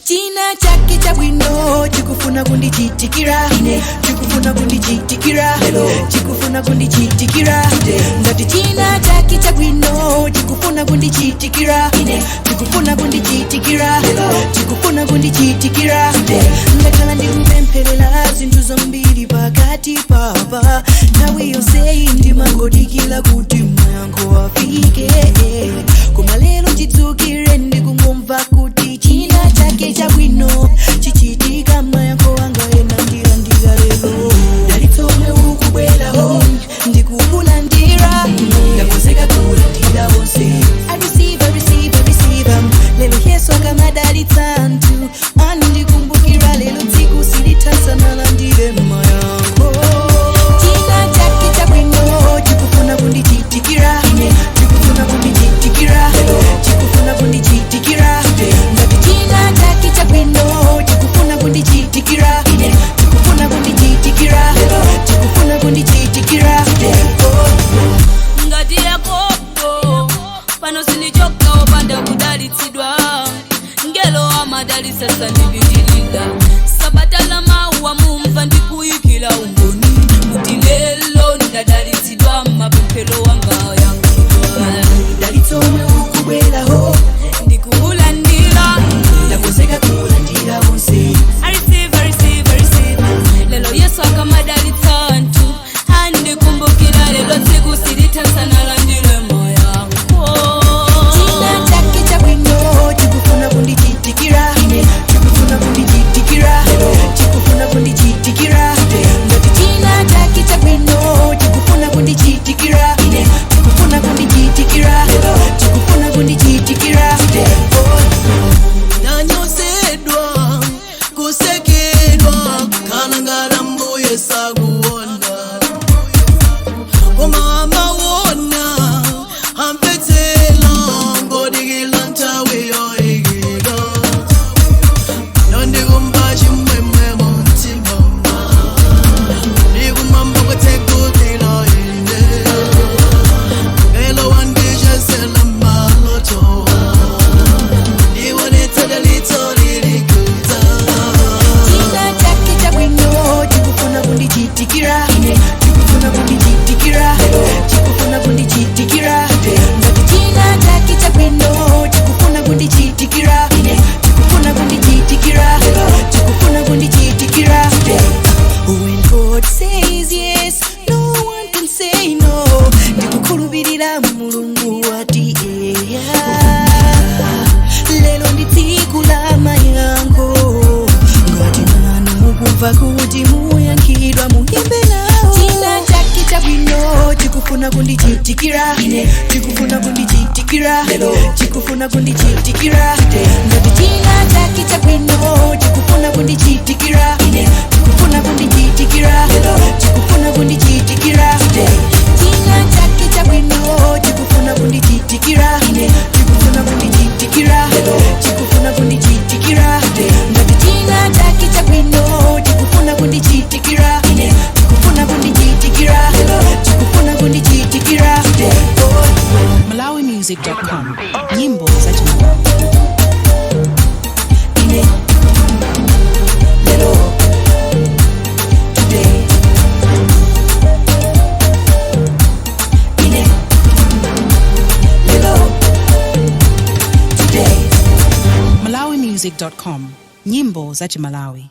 China chake cha bwino chikufuna kundichitikira, chikufuna kundichitikira, chikufuna kundichitikira. Ngati china chake cha bwino chikufuna kundichitikira, chikufuna kundichitikira, chikufuna kundichitikira. Ndakhala ndikupempherera zinthu zambiri pakati papa, nthawi yonseyi ndimangodikira kuti mayankho afike, koma lero chidzukire ndikungomva kuti china chake chabwino chichitika. Mayankho anga ena ndilandira lero, dalitso omwe ukubwerawo ndikukulandira, ndakonzeka kulandira wonse. I receive, I receive, I receive 'em. Lero Yesu akamadalitsa anthu andikumbukira, lero tsiku silithasanala mayankho. China chake chabwino chikufuna kundichitikira, chikufuna kundichitikira, chikufuna kundichitikira. Ngati china chake chabwino chikufuna kundichitikira, chikufuna kundichitikira, chikufuna kundichitikira. Ngati Yakobo pano sindichoka opanda kudalitsidwa, ngelo amadalitsa sandipitirira. Sabata la mawa mumva ndikuyikira umboni kuti lelo ndadalitsidwa, mapemphero wanga yankhidwa. Dalitso omwe ukubweraho ndikuulandira, ndakonzeka kulandira wonse. I receive, I receive, I receive. Lelo Yesu akamadalitsa anthu andikumbukira, lelo tsiku silithasanala mayankho. China chake chabwino chikufuna kundichitikira, chikufuna kundichitikira, chikufuna kundichitikira. Ngati china chake chabwino chikufuna kundichitikira, chikufuna kundichitikira, chikufuna kundichitikira. Nanyozedwa, kusekedwa, kukhala mbuye sakuona, koma amaona, amvetsera, ngodikila nthawi yoyikika. Nondikumba chimwemwe mu mtima, ndikumamba kwetsekutila ine, ngelo wandichezela maloto, ndiwonetsela litso lilikuta. China chake chabwino chikufuna kundichitikira, chikufuna kundichitikira, chikufuna kundichitikira. Ngati china chake chabwino chikufuna kundichitikira, chikufuna kundichitikira, chikufuna kundichitikira. When God says yes, no one can say no. Ndikukhulupirira Mulungu wati eya, lero ndi tsiku la mayankho. Ngati nanu mukumva kuti muyankhidwa, muimbe nawo. China chake chabwino chikufuna kundichitikira, chikufuna kundichitikira, chikufuna kundichitikira. Ngati china chake chabwino chikufuna kundichitikira, chikufuna kundichitikira, chikufuna kundichitikira. China chake chabwino chikufuna kundichitikira, chikufuna kundichitikira, chikufuna kundichitikira. Ngati china chake chabwino chikufuna kundichitikira, chikufuna kundichitikira, chikufuna kundichitikira. malawimusic.com, nyimbo za Chimalawi. Ine lero today, ine lero today. malawimusic.com, nyimbo za Chimalawi.